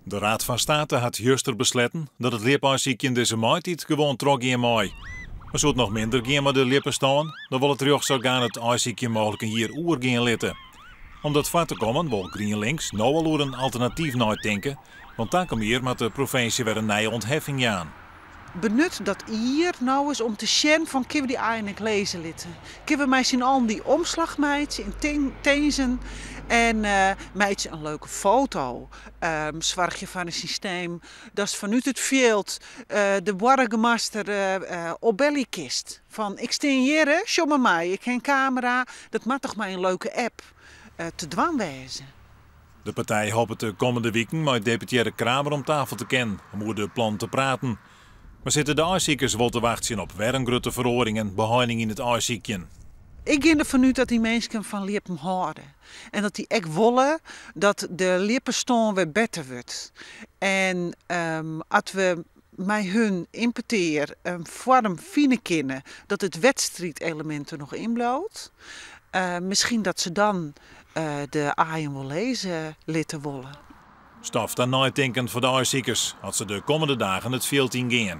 De Raad van State hat juster besletten dat it ljipaaisykjen dizze maitiid gewoan trochgean mei. Mar soe it noch minder gean mei de ljippestân, dan wol it rjochtsorgaan it aaisykjen mooglik in jier oergean litte. Om dat foar te kommen wol GrienLinks no al oer in alternatyf neitinke, want takom jier moat de provinsje wer in nije ûntheffing jaan. Benut dat jier no ris om te sjen fan kinne we dy aaien ek lizze litte. Kinne we mei syn allen dy omslach meitsje yn tinzen en meitsje in leuke foto. Soargje foar in systeem datst fanút it fjild de boargemaster opbelje kinst. Fan ik stean hjir, sjoch mar mei, ik ha in kamera. Dat moat toch mei in leuke app te dwaan wêze. De partij hopet de kommende wiken mei deputearre Kramer om tafel te kinnen om oer de plannen te praten. Mar sitte de aaisykers wol te wachtsjen op wer in grutte feroaring en beheining yn it aaisykjen? Ik gean derfan út dat dy minsken fan ljippen hâlde en dat dy ek wolle dat de ljippestân wer better wurdt. En as we mei hun yn petear in foarm fine kinne dat it wedstriidelemint der noch yn bliuwt, miskien dat se dan de aaien wol lizze litte wolle. Stof ta neitinken foar de aaisykers as se de kommende dagen it fjild yn gean.